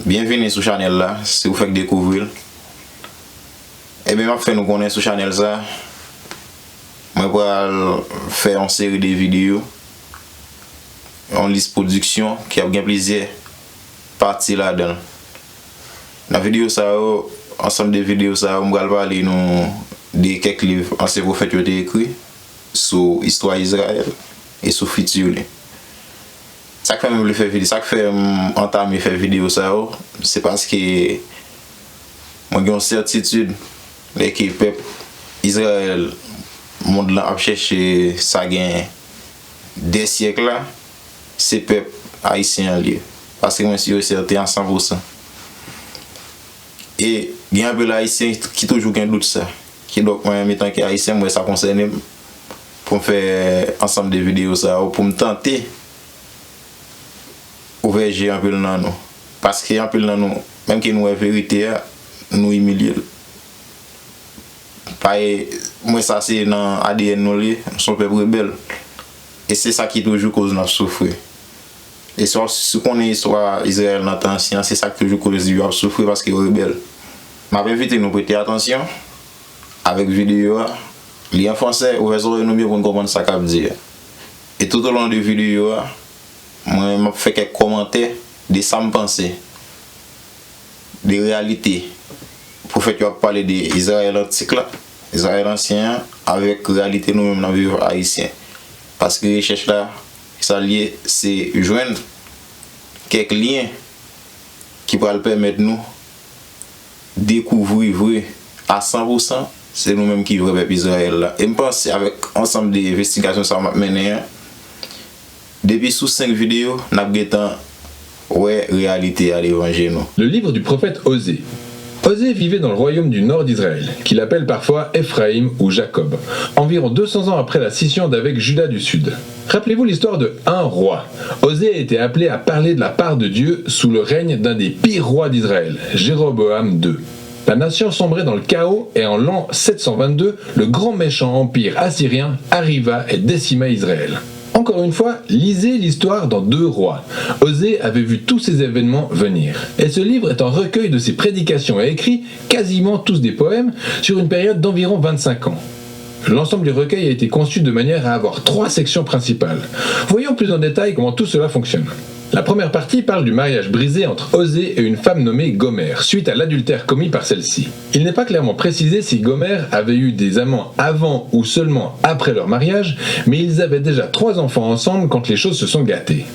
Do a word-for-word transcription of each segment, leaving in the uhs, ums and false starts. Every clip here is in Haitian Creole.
Byenvini sou chanèl la, si w fèk dekouvri l. Ebyen, m ap fè nou konnen sou chanèl sa, mwen pral fè yon seri de videyo, yon lis pwodiksyon ki ap gen plizyè pati ladan l. Nan videyo sa yo, ansanm de videyo sa yo, m pral pale nou de kèk liv ansyen pwofèt yo te ekri sou istwa Izrayèl e sou fiti li. Sa k fè m vle fè videyo, sa k fè m antame fè videyo sa yo, se paske mwen gen yon sètitid lè ke pèp Izrayèl, mond lan ap chèche sa gen dè syèk la, se pèp ayisyen an li ye. Paske mwen si e sèten a san pou san. E gen anpil ayisyen ki toujou gen dout sa. Kidonk mwen menm etanke ayisyen, m wè sa konsène m pou m fè ansanm de videyo sa yo, pou m tante ouvè je anpil nan nou. Paske anpil nan nou, menm ke nou wè verite a, nou imilye l. Paske mwen sa se nan A D N nou li, nou se yon pèp rebèl. E se sa ki toujou koz n ap soufri. E si w, si w konnen istwa Izrayèl nan tan ansyen an, se sa k toujou koz yo ap soufri paske yo rebèl. M ap envite nou prete atansyon avèk videyo a. Li an fransè, ouvè zòrèy nou byen pou n konprann sa k ap di a. E toutolon de videyo a, mwen m ap fè kèk kòmantè de sa m panse de reyalite pwofèt yo ap pale de Izrayèl antik la, Izrayèl ansyen an, avèk reyalite nou menm n ap viv ayisyen. Paske rechèch la, sa l ye, se jwenn kèk lyen ki pral pèmèt nou dekouvri vre a san pou san se nou menm ki vrè pèp Izrayèl la. E m panse avèk ansanm de envestigasyon sa yo m ap mennen an, depi sou senk videyo, n ap gentan wè reyalite a devan je nou. Le livre du prophète Osée. Osée vivait dans le royaume du nord d'Israël, qu'il appelle parfois Éphraïm ou Jacob, environ deux cents ans après la scission d'avec Juda du sud. Rappelez-vous l'histoire de un roi. Osée a été appelé à parler de la part de Dieu sous le règne d'un des pires rois d'Israël, Jéroboam deux. La nation sombrait dans le chaos et en l'an sept cent vingt-deux, le grand méchant empire assyrien arriva et décima Israël. Encore une fois, lisez l'histoire dans deux Rois. Osée avait vu tous ces événements venir. Et ce livre est un recueil de ses prédications et écrits, quasiment tous des poèmes, sur une période d'environ vingt-cinq ans. L'ensemble du recueil a été conçu de manière à avoir trois sections principales. Voyons plus en détail comment tout cela fonctionne. La première partie parle du mariage brisé entre Osée et une femme nommée Gomère, suite à l'adultère commis par celle-ci. Il n'est pas clairement précisé si Gomère avait eu des amants avant ou seulement après leur mariage, mais ils avaient déjà trois enfants ensemble quand les choses se sont gâtées.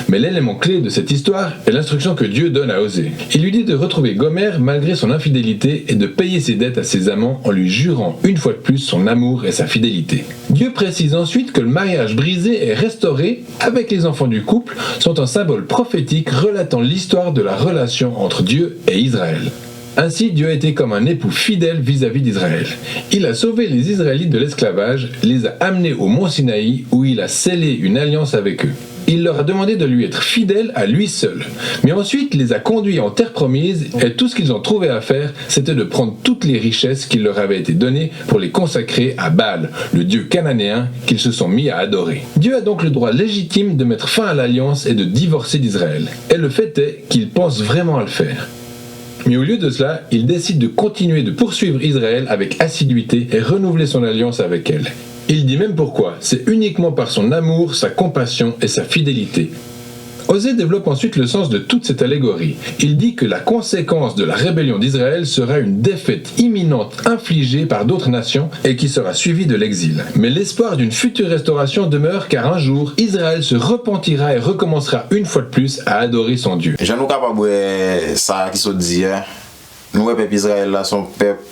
Mais l'élément clé de cette histoire est l'instruction que Dieu donne à Osée. Il lui dit de retrouver Gomère malgré son infidélité et de payer ses dettes à ses amants en lui jurant une fois de plus son amour et sa fidélité. Dieu précise ensuite que le mariage brisé et restauré avec les enfants du couple sont un symbole prophétique relatant l'histoire de la relation entre Dieu et Israël. Ainsi, Dieu a été comme un époux fidèle vis-à-vis d'Israël. Il a sauvé les Israélites de l'esclavage, les a amenés au mont Sinaï où il a scellé une alliance avec eux. Il leur a demandé de lui être fidèles à lui seul, mais ensuite les a conduits en terre promise et tout ce qu'ils ont trouvé à faire, c'était de prendre toutes les richesses qui leur avaient été données pour les consacrer à Baal, le dieu cananéen qu'ils se sont mis à adorer. Dieu a donc le droit légitime de mettre fin à l'alliance et de divorcer d'Israël. Et le fait est qu'il pense vraiment à le faire. Mais au lieu de cela, il décide de continuer de poursuivre Israël avec assiduité et renouveler son alliance avec elle. Il dit même pourquoi, c'est uniquement par son amour, sa compassion et sa fidélité. Osée développe ensuite le sens de toute cette allégorie. Il dit que la conséquence de la rébellion d'Israël sera une défaite imminente infligée par d'autres nations et qui sera suivie de l'exil. Mais l'espoir d'une future restauration demeure car un jour, Israël se repentira et recommencera une fois de plus à adorer son Dieu. Jan nou kapab wè sa ki sot di a, nou wè pèp Izrayèl la se yon pèp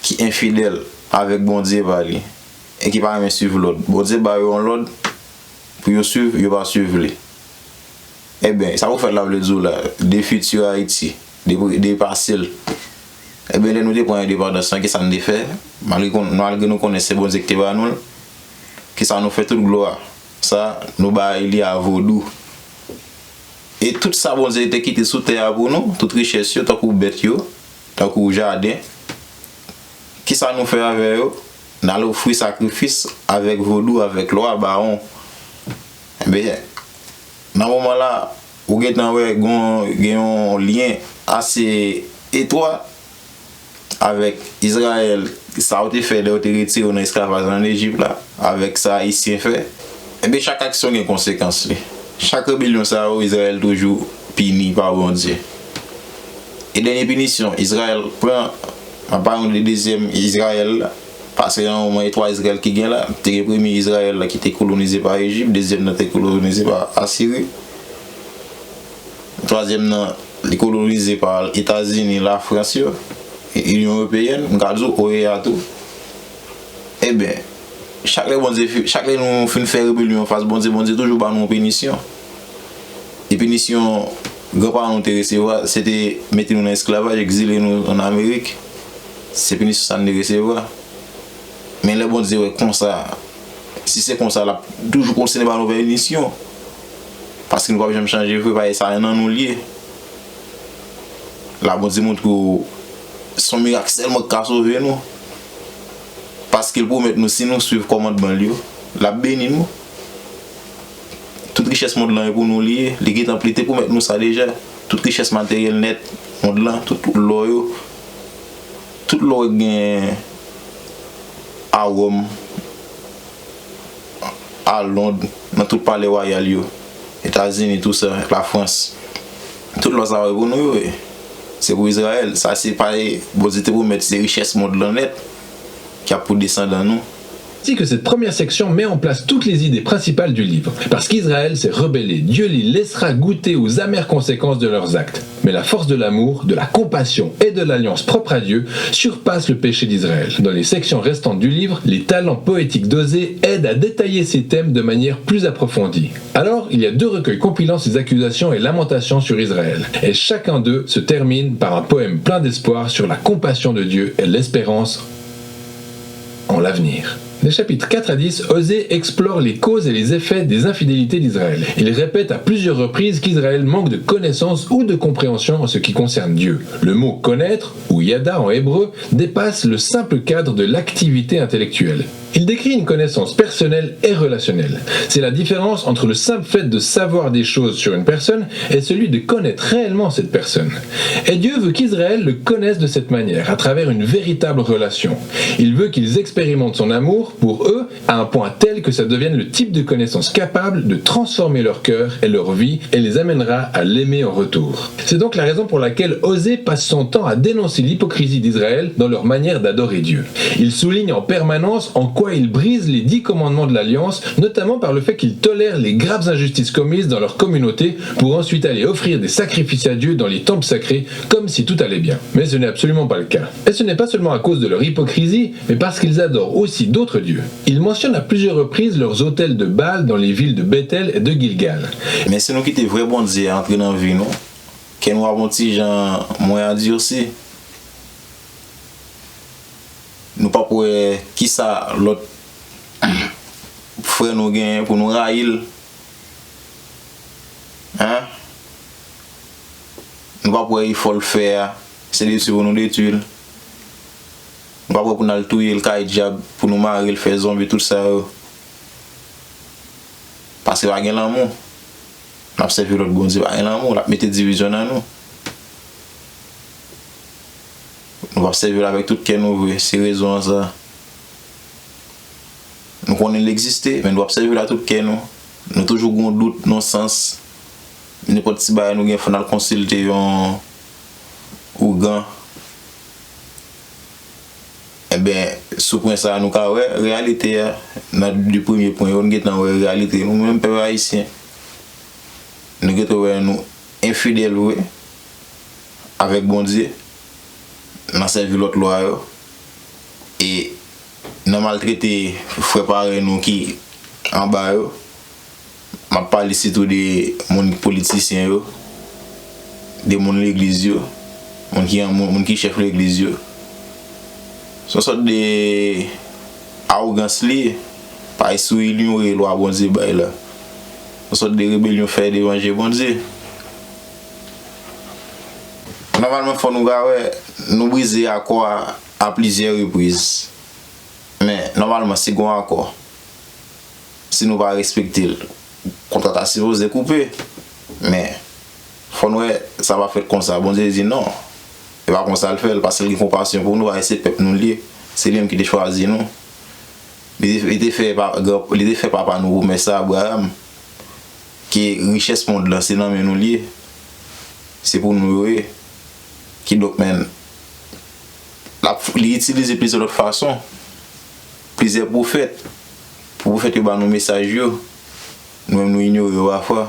ki enfidèl avèk Bondye pa li e ki pa renmen swiv lòd. Bondye ba yo yon lòd pou yo swiv, yo pa swiv li. Ebyen, sa pwofèt la vle di w la, de fiti Ayiti, de, de pase l. Ebyen, lè nou te pran endepandans lan, kisa n te fè? Malgre, kon- malgre nou konnen se Bondye ki te ba nou l, kisa nou fè tout glwa sa, nou bay li a vodou. E tout sa Bondye te kite sou tè a pou nou, tout richès yo, tankou bèt yo, tankou jaden, kisa nou fè avè yo? N al ofri sakrifis avèk vodou, avèk lwa, bawon. Ebyen, nan moman la, Ou gentan wè gen yon, gen yon lyen ase etwa avèk Izrayèl, sa yo te fè lè yo te retire yo nan esklavaj ann Ejip la, avèk sa Ayisyen fè. Ebyen, chak aksyon gen konsekans li. Chak rebelyon sa yo, Izrayèl toujou pini pa Bondye. E dènye pinisyon Izrayèl pran, apa yon de dezyèm Izrayèl la, paske nan moman e twa Izrayèl ki gen la, te gen premye Izrayèl la ki te kolonize pa Ejip, dezyèm nan te kolonize pa Asiri. Twazyèm nan, li kolonize pa Etazini, Lafrans yo, Inyon Ewopeyèn, m ka di w O E A tou. Ebyen, chak lè Bondye fi-, chak lè nou fin fè rebelyon anfas Bondye, Bondye toujou ba nou yon pinisyon. E pinisyon granparan nou te resevwa, se te mete nou nan esklavaj, egzile nou ann Amerik. Se pinisyon sa n te resevwa. Men lè Bondye wè konsa, si se konsa, l ap toujou kontinye ba nou pinisyon. Paske nou p ap janm chanje vre, paske sa nan nou l ye. La, Bondye montre w se yon mirak sèlman k ka sove nou. Paske l pwomèt nou, si nou swiv kòmandman l yo, l ap beni nou. Tout richès mond lan, e pou nou li ye. Li gentan, li te pwomèt nou sa deja. Tout richès materyèl nèt mond lan, tout lò yo, tout lò yo gen a Wòm, a Lond, nan tout palè wayal yo, Etazini, tou sa, Lafrans. Tout lò sa yo, e pou nou yo ye. Se pou Izrayèl. Sa se pa, Bondye te pwomèt, se richès mond lan nèt ki ap pou desandan nou. Ainsi que cette première section met en place toutes les idées principales du livre. Parce qu'Israël s'est rebellé, Dieu les laissera goûter aux amères conséquences de leurs actes. Mais la force de l'amour, de la compassion et de l'alliance propre à Dieu surpasse le péché d'Israël. Dans les sections restantes du livre, les talents poétiques d'Osée aident à détailler ces thèmes de manière plus approfondie. Alors, il y a deux recueils compilant ces accusations et lamentations sur Israël, et chacun d'eux se termine par un poème plein d'espoir sur la compassion de Dieu et l'espérance en l'avenir. Des chapitres quatre à dix, Osée explore les causes et les effets des infidélités d'Israël. Il répète à plusieurs reprises qu'Israël manque de connaissance ou de compréhension en ce qui concerne Dieu. Le mot connaître, ou yada en hébreu, dépasse le simple cadre de l'activité intellectuelle. Il décrit une connaissance personnelle et relationnelle. C'est la différence entre le simple fait de savoir des choses sur une personne et celui de connaître réellement cette personne. Et Dieu veut qu'Israël le connaisse de cette manière, à travers une véritable relation. Il veut qu'ils expérimentent son amour pour eux à un point tel que ça devienne le type de connaissance capable de transformer leur cœur et leur vie et les amènera à l'aimer en retour. C'est donc la raison pour laquelle Osée passe son temps à dénoncer l'hypocrisie d'Israël dans leur manière d'adorer Dieu. Il souligne en permanence en quoi ils brisent les dix commandements de l'Alliance, notamment par le fait qu'ils tolèrent les graves injustices commises dans leur communauté pour ensuite aller offrir des sacrifices à Dieu dans les temples sacrés comme si tout allait bien. Mais ce n'est absolument pas le cas. Et ce n'est pas seulement à cause de leur hypocrisie, mais parce qu'ils adorent aussi d'autres dieux. Il mentionne à plusieurs reprises leurs autels de Baal dans les villes de Bethel et de Gilgal. Men si nou kite vrè Bondye a antre nan vi nou, kè nou ap yon ti jan mwen andirsi. Nou p ap wè kisa lòt frè nou genyen pou nou rayi l. Hein? Nou p ap wè efò l fè a, se detwi pou nou detwi l. Nou p ap wè pou n al touye l kay dyab, pou nou mare l, fè zonbi, tout sa yo. Paske pa gen lanmou. N ap sèvi lòt bondye, pa gen lanmou, l ap mete divizyon nan nou. Nou p ap sèvi l avèk tout kè nou vre, se rezon an sa. Nou konnen l egziste, men nou p ap sèvi l ak tout kè nou. Nou toujou gen yon dout nan sans nenpòt ti bagay nou gen, fò n al konsilte yon ougan. Enben, sou pwen sa a, nou ka wè reyalite a nan de premye pwen yo, nou gentan wè reyalite nou menm pèp ayisyen. Nou gentan wè nou enfidèl vre avèk Bondye, nan sèvi lòt lwa yo, e nan maltrete frè parèy nou ki anba yo. M ap pale sitou de moun politisyen yo, de moun legliz yo, moun ki, moun, moun ki chèf legliz yo. Se yon sòt de awogans li ye, parèy si w inyore lwa Bondye bay la. Se yon sòt de rebelyon fè devan je Bondye. Nòmalman, fò nou ka wè, nou brize akò a a plizyè repriz. Men, nòmalman, si gen yon akò, si nou pa respekte l, kontra ta sipoze koupe. Men, Fò n wè sa pa fèt konsa. Bondye di non. E pa konsa l fè l, paske l gen konpasyon pou nou, paske se pèp nou l ye. Se li menm ki te chwazi nou. Li te, li te fè pa, gran, li te fè papa nou pwomès sa, Abraram, ke richès mond lan, se nan men nou l ye. Se pou nou yo ye. Kidonk, men, l ap, li itilize plizyè lòt fason, plizyè pwofèt, pou pwofèt yo ba nou mesaj yo, nou menm nou inyore yo pafwa.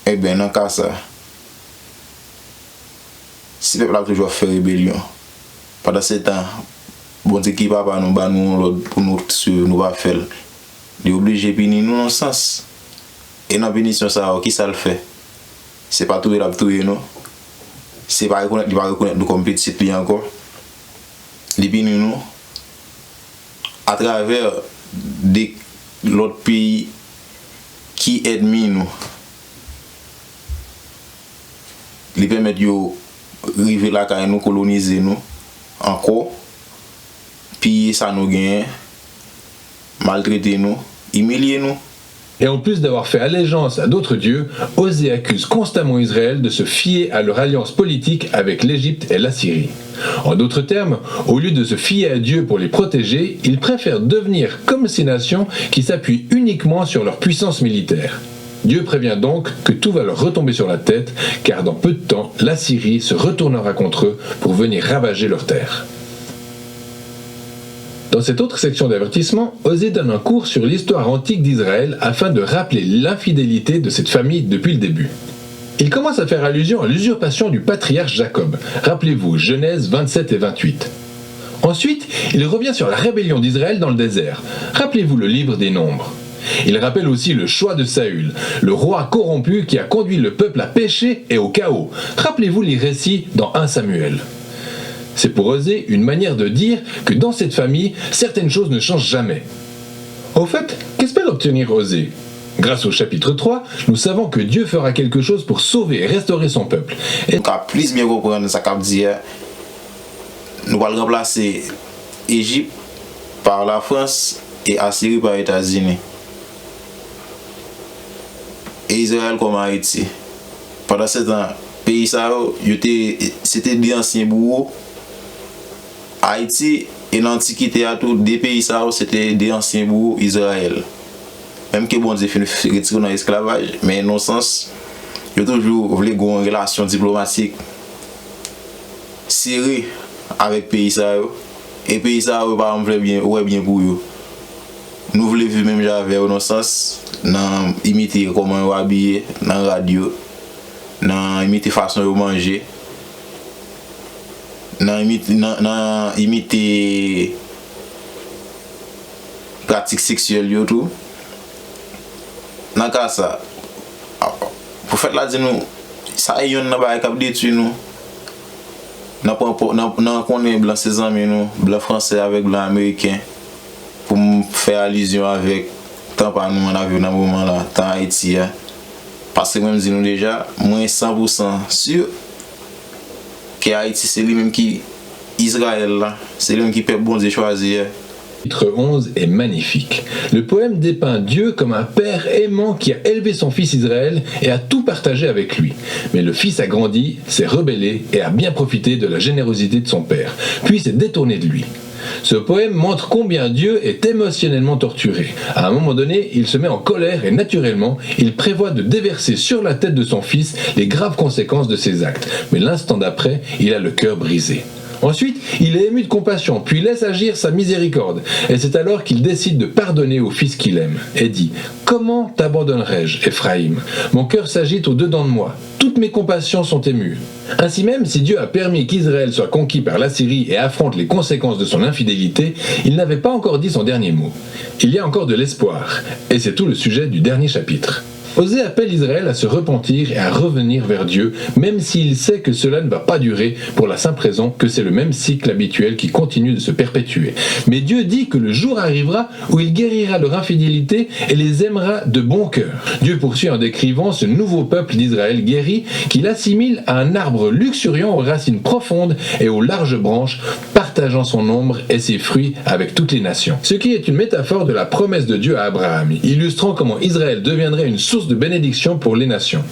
Ebyen, nan ka sa, si pèp la toujou ap fè rebelyon, pandansetan, Bondye ki papa nou ba nou yon lòd pou nou swiv, nou pa fè l, li oblije pini nou nan sans. E nan pinisyon sa yo, kisa l fè? Se pa touye l ap touye nou. Se pa rekonèt, li pa rekonèt nou kòm pitit li ankò. Li pini nou atravè de lòt peyi ki ènmi nou. Li pèmèt yo rive lakay nou, kolonize nou ankò, piye sa nou genyen, maltrete nou, imilye nou. Et en plus d'avoir fait allégeance à d'autres dieux, Osée accuse constamment Israël de se fier à leur alliance politique avec l'Égypte et l'Assyrie. En d'autres termes, au lieu de se fier à Dieu pour les protéger, ils préfèrent devenir comme ces nations qui s'appuient uniquement sur leur puissance militaire. Dieu prévient donc que tout va leur retomber sur la tête, car dans peu de temps, l'Assyrie se retournera contre eux pour venir ravager leurs terres. Dans cette autre section d'avertissement, Osée donne un cours sur l'histoire antique d'Israël afin de rappeler l'infidélité de cette famille depuis le début. Il commence à faire allusion à l'usurpation du patriarche Jacob. Rappelez-vous, Genèse vingt-sept et vingt-huit. Ensuite, il revient sur la rébellion d'Israël dans le désert. Rappelez-vous le livre des Nombres. Il rappelle aussi le choix de Saül, le roi corrompu qui a conduit le peuple à pécher et au chaos. Rappelez-vous les récits dans un Samuel. C'est pour Osée une manière de dire que dans cette famille, certaines choses ne changent jamais. Au fait, qu'espère obtenir Osée ? Grâce au chapitre trois, nous savons que Dieu fera quelque chose pour sauver et restaurer son peuple. Et Nou ka plis byen konprann sa k ap di a, nou pral ranplase Ejip pa Lafrans e Asiri pa Etazini. E Izrayèl kòm Ayiti. Pandansetan, peyi sa yo, yo te, se te de ansyen bouwo. Ayiti e nan Antikite a tou, de peyi sa yo, se te de ansyen bouwo Izrayèl. Menm ke Bondye fin retire yo nan esklavaj, men nan yon sans, yo toujou vle gen yon relasyon diplomatik sere avèk peyi sa yo. E peyi sa yo pa janm vle byen, wè byen pou yo. Nou vle viv menm jan avè yo nan sans, nan imite kòman yo abiye, nan rad yo, nan imite fason yo manje, nan imite, nan, nan imite pratik seksyèl yo tou. Nan ka sa, pwofèt la di nou, sa e yonn nan bagay k ap detwi nou. Nan pran, nan, nan konnen blan se zanmi nou, blan franse avèk blan ameriken, pou m fè alizyon avèk tan pa nou an n ap viv nan moman la, tan Ayiti a. Paske mwen m di nou deja, mwen san pou san si ke Ayiti se li menm ki Izrayèl la, se li menm ki pèp Bondye chwazi a. Chapitre onze est magnifique. Le poème dépeint Dieu comme un père aimant qui a élevé son fils Israël et a tout partagé avec lui. Mais le fils a grandi, s'est rebellé et a bien profité de la générosité de son père, puis s'est détourné de lui. Ce poème montre combien Dieu est émotionnellement torturé. À un moment donné, il se met en colère et naturellement, il prévoit de déverser sur la tête de son fils les graves conséquences de ses actes. Mais l'instant d'après, il a le cœur brisé. Ensuite, il est ému de compassion, puis laisse agir sa miséricorde. Et c'est alors qu'il décide de pardonner au fils qu'il aime et dit : « Comment t'abandonnerai-je, Éphraïm ? Mon cœur s'agite au-dedans de moi. Toutes mes compassions sont émues. » Ainsi même, si Dieu a permis qu'Israël soit conquis par l'Assyrie et affronte les conséquences de son infidélité, il n'avait pas encore dit son dernier mot. Il y a encore de l'espoir, et c'est tout le sujet du dernier chapitre. Osée appelle Israël à se repentir et à revenir vers Dieu, même s'il sait que cela ne va pas durer, pour la simple raison que c'est le même cycle habituel qui continue de se perpétuer. Mais Dieu dit que le jour arrivera où il guérira leur infidélité et les aimera de bon cœur. Dieu poursuit en décrivant ce nouveau peuple d'Israël guéri qu'il assimile à un arbre luxuriant aux racines profondes et aux larges branches, partageant son ombre et ses fruits avec toutes les nations. Ce qui est une métaphore de la promesse de Dieu à Abraham, illustrant comment Israël deviendrait une source de bénédiction pour les nations.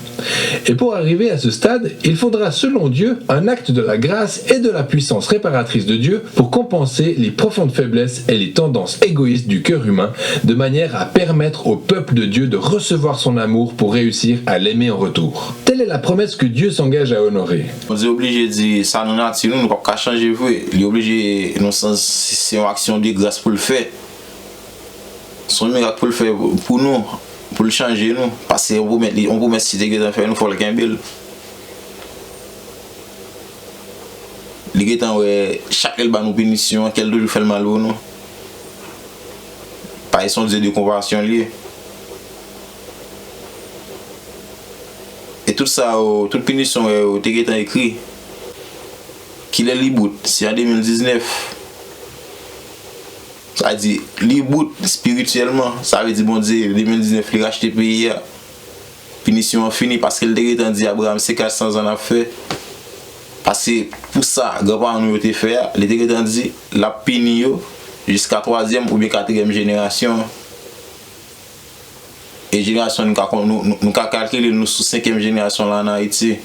Et pour arriver à ce stade, il faudra, selon Dieu, un acte de la grâce et de la puissance réparatrice de Dieu pour compenser les profondes faiblesses et les tendances égoïstes du cœur humain, de manière à permettre au peuple de Dieu de recevoir son amour pour réussir à l'aimer en retour. Telle est la promesse que Dieu s'engage à honorer. Bondye oblije di sa nan nati nou, nou p ap ka chanje vre. Li oblije, nan sans, se yon aksyon de gras pou l fè. Se yon mirak pou l fè pou nou, pou l chanje nou. Paske yon pwomès, li, yon pwomès li te gentan fè nou, fò l kenbe l. Li gentan wè, chak lè l ba nou pinisyon an, kè l toujou fè l mal pou nou. Paske se yon Dye de konpasyon li ye. E tout sa yo, tout pinisyon yo, yo te gentan ekri. Kilè li bout? Se an de mil diznèf. Sa di, li bout espirityèlman. Sa vle di Bondye, de mil diznèf, li rachte peyi a. Pinisyon an fini, paske l te gentan di Abraram se kat san zan n ap fè. Paske pou sa granparan nou yo te fè a, li te gentan di l ap pini yo jiska twazyèm oubyen katriyèm jenerasyon an. E jenerasyon nou ka kon-, nou, nou, nou ka kalkile nou sou senkyèm jenerasyon la ann Ayiti.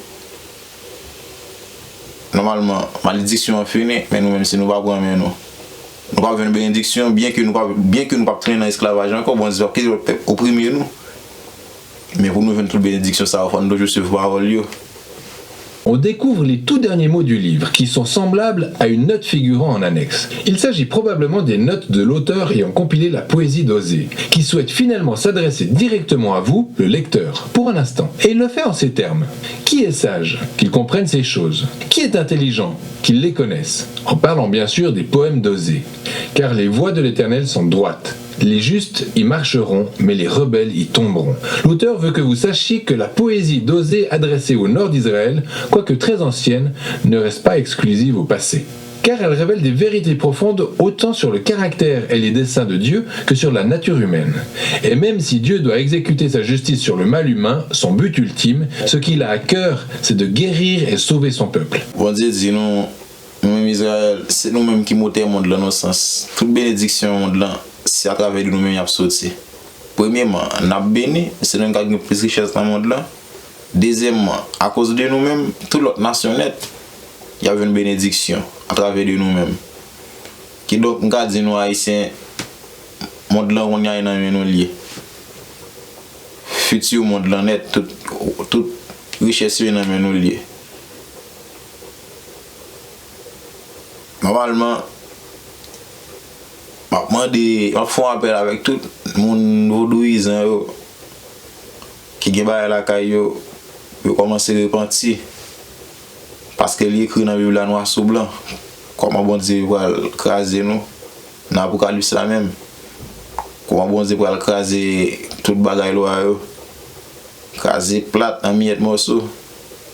Nòmalman, malediksyon an fini, men nou menm si nou pa pran men nou, nou p ap jwenn benediksyon, byenke nou p ap, byenke nou p ap tounen nan esklavaj ankò, Bondye p ap kite lòt pèp oprime nou. Men pou nou jwenn tout benediksyon sa yo, fò nou toujou swiv pawòl yo. On découvre les tout derniers mots du livre, qui sont semblables à une note figurant en annexe. Il s'agit probablement des notes de l'auteur ayant compilé la poésie d'Osée, qui souhaite finalement s'adresser directement à vous, le lecteur, pour un instant. Et il le fait en ces termes. Qui est sage, qu'il comprenne ces choses? Qui est intelligent, qu'il les connaisse? En parlant bien sûr des poèmes d'Osée. Car les voies de l'Éternel sont droites. Les justes y marcheront, mais les rebelles y tomberont. L'auteur veut que vous sachiez que la poésie d'Osée adressée au nord d'Israël, quoique très ancienne, ne reste pas exclusive au passé. Car elle révèle des vérités profondes autant sur le caractère et les desseins de Dieu que sur la nature humaine. Et même si Dieu doit exécuter sa justice sur le mal humain, son but ultime, ce qu'il a à cœur, c'est de guérir et sauver son peuple. Bondye di nou, nou menm Izrayèl, se nou menm ki motè mond lan nan sans. Tout benediksyon mond lan, se atravè de nou menm y ap soti. Premyeman, n ap beni, se nou menm k ap gen plis richès nan mond lan. Dezyèmman, akoz de nou menm, tout lòt nasyon nèt, y ap jwenn benediksyon atravè de nou menm. Kidonk, m ka di nou Ayisyen, mond lan kounye a nan men nou l ye. Fiti mond lan nèt, tout, tout richès yo nan men nou l ye. Nòmalman, m ap mande, m ap fè yon apèl avèk tout moun vodouyizan yo ki gen bagay lakay yo, yo kòmanse repanti. Paske li ekri nan Bib la nwa sou blan kòman Bondye pral kraze nou nan Apokalips la menm. Kòman Bondye pral kraze tout bagay lwa yo, kraze plat an miyèt mòso.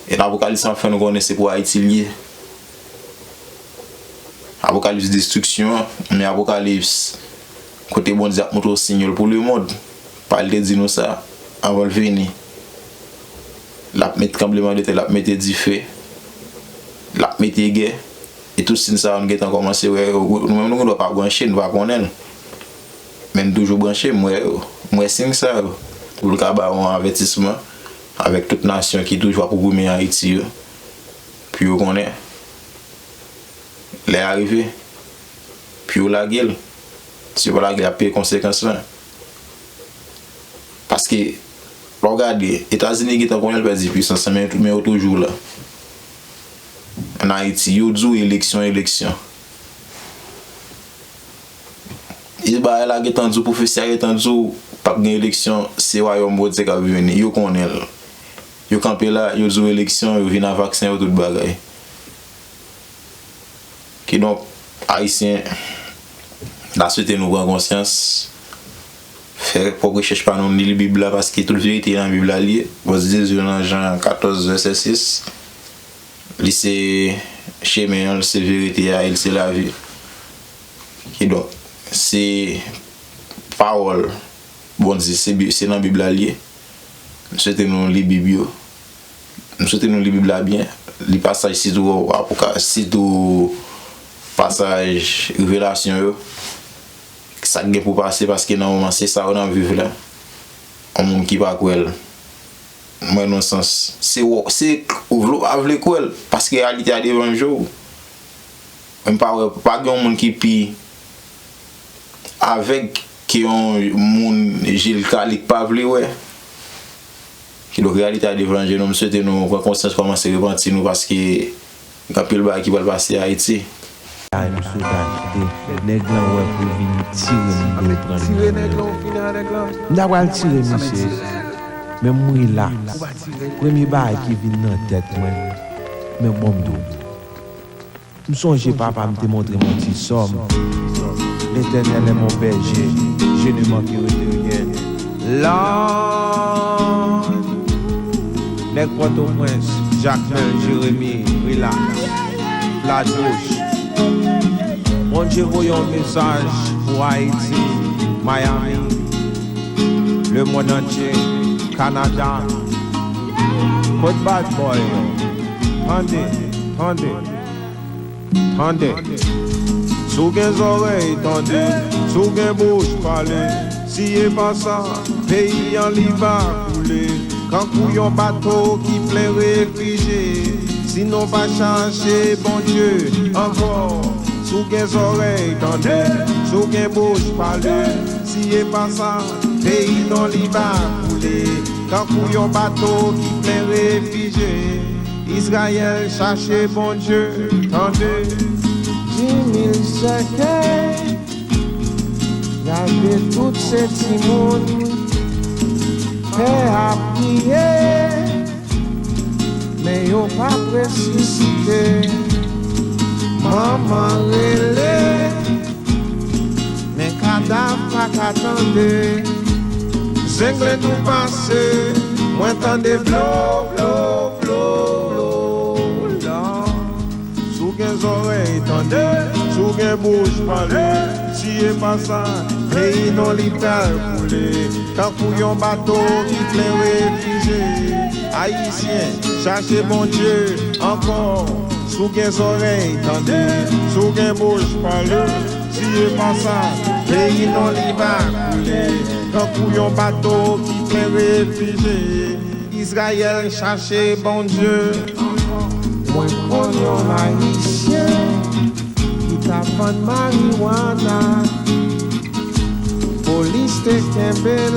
E nan Apokalips la ap fè nou konnen se pou Ayiti l ye. Apokalips destriksyon an, men Apokalips kote Bondye ap montre w siy yo pou lemonn. Paske l te di nou sa anvan l vini. L ap met tranblemanntè, l ap mete dife, l ap mete gè. E tout siy sa yo nou gentan kòmanse wè yo. Nou menm nou gendwa pa branche, nou pa konnen l. Men nou toujou branche, m wè yo. M wè siy sa yo. Pou l ka ba yon avètisman avèk tout nasyon ki toujou ap oprime Ayiti yo. Pou yo konnen. Lè a rive pou yo lage l. Si yo pa lage l, y ap peye konsekans lan. Paske, lè w gade, Etazini gentan konnen l pèdi pwisans lan, men, men yo toujou la. Ann Ayiti, yo di w eleksyon, eleksyon. E bagay la gentan di w, pwofesè a gentan di w, p ap gen eleksyon, se wayòm Bondye k ap vini. Yo konnen l. Yo kanpe la, yo di w eleksyon, yo vin a vaksen yo, tout bagay. Kidonk, Ayisyen, n a swete nou pran konsyans, fè pwòp rechèch pa nou, nou li Bib la, paske tout verite nan Bib la li ye. Bondye di nan Jan katòz, vèsè sis, li se chemen an, li se verite a, e li se lavi. Kidonk, se pawòl Bondye, se Bi-, se nan Bib la li ye. M swete nou li Bib yo. M swete nou li Bib la byen. Li pasaj sitou Apoka-, sitou pasaj Revelasyon yo. Sa k gen pou pase, paske nan moman se sa yo n ap viv la. Yon moun ki pa kwè l, mwen nan sans, se w, se ou vle ou pa vle kwè l, paske reyalite a devan je w. Mwen pa wè, pa gen yon moun ki pi avèg ke yon moun je l kale k pa vle wè. Kidonk, reyalite a devan je nou, m swete nou pran konsyans, kòmanse repanti nou, paske gen anpil bagay ki pral pase Ayiti. Ay, m sot achte. Nèg lan wè pou vin tire m, dwe pran l nan men l. M ta pral tire misye, men m rilaks. Premye bagay ki vin nan tèt mwen, men bon m di w. M sonje papa m te montre m yon ti sòm. L'Éternel est mon berger, je ne manquerai de rien. Lord, nèg Pòtoprens, Jakmèl, Jeremi, Rilaks, Fladouch. Bondye voye yon mesaj pou Ayiti, Miami, lemonn antye, Kanada. Kot bad boy yo? Tande, tande. Tande. Si w gen zòrèy, tande. Si w gen bouch, pale. Si e pa sa, peyi an li va koule. Kankou yon bato ki plen refijye. Si nou pa chache Bondye ankò. Si w gen zòrèy, tande. Si w gen bouch, pale. Si e pa sa, peyi nou li va koule. Kankou yon bato ki plen refijye. Izrayèl chache Bondye, tande. Di mil sèkèy, gade tout se timoun, pè a priye, men yo p ap resisite. Manman rele, men kadav pa ka tande. Zenglen nou pase, mwen tande blo, blo, blo, blo. Si w gen zòrèy, tande. Si w gen bouch, pale. Si e pa sa, peyi nou li pral koule. Tankou yon bato ki plen refijye. Ayisyen, chache Bondye ankò. Si w gen zòrèy, tande. Si w gen bouch, pale. Si e pa sa, peyi nou li va koule. Tankou yon bato ki plen refijye. Izrayèl chache Bondye. Mwen konn yon Ayisyen ki t ap vann mariwana. Polis te kenbe l,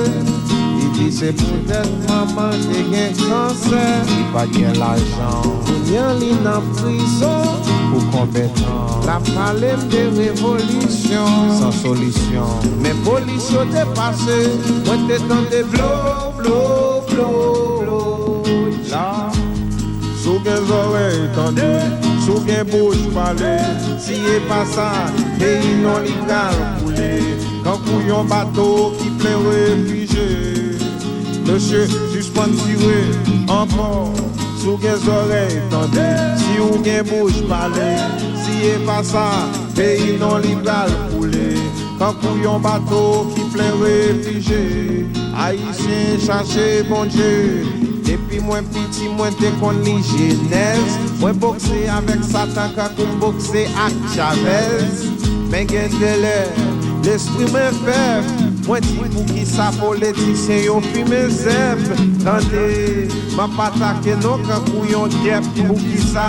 li di se poutèt manman l te gen kansè. Li pa t gen lajan. Kounye a li nan prizon. Pou konbyen tan? L ap pale m de revolisyon. San solisyon. Men polis yo te pase, mwen te tande blo, blo, blo, blo. La, si w gen zòrèy, tande. Si w gen bouch, pale. Si e pa sa, peyi nou li pral koule. Tankou yon bato ki plen refijye. Mesye, sispann tire ankò. Si w gen zòrèy, tande. Si w gen bouch, pale. Si e pa sa, peyi nou li pral koule. Tankou yon bato ki plen refijye. Ayisyen chache Bondye. Depi mwen piti, mwen te konn li Jenèz. Mwen bokse avèk Satan kankou m bokse ak Chavez. Men gen de lè, lespri mwen fèb. Mwen di poukisa politisyen yo fimen zèb. Tande, m ap atake nou kankou yon gèp. Poukisa?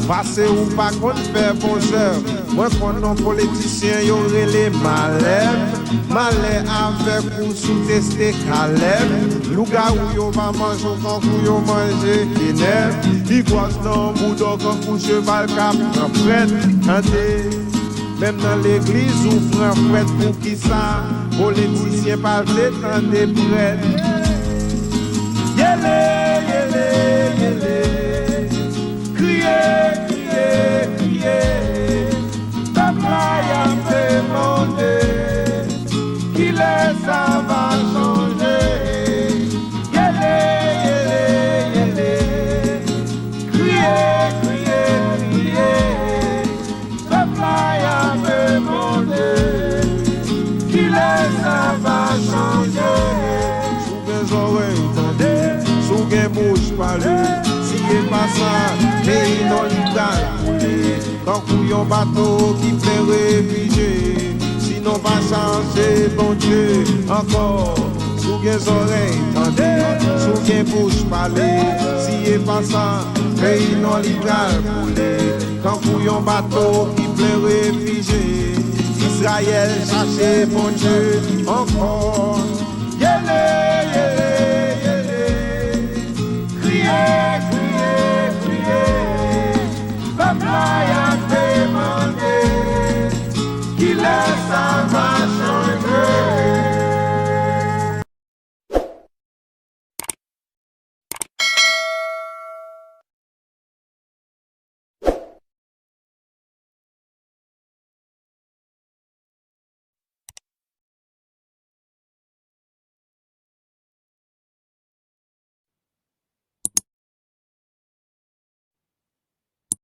Pase ou pa konn fè bon zèv. Mwen konn yon politisyen yo rele Malèv. Malè avèk ou si w teste Kalèb. Lougawou yo va manje w kankou yo manje kenèf. Igwaz nan bouda w kankou cheval k ap pran frèt. Tande, menm nan legliz ou pran frèt. Poukisa politisyen pa vle tande prèt? Yele, yele, yele. Kriye, kriye, kriye. Pèp la y ap demande, kilè sa va Bouch pale, si e pa sa, peyi nou li pral koule. Tankou yon bato ki plen refijye, si nou pa chache Bondye ankò. Si w gen zòrèy, tande, si w gen bouch, pale. Si e pa sa, peyi nou li pral koule. Tankou yon bato ki plen refijye, Izrayèl chache Bondye ankò.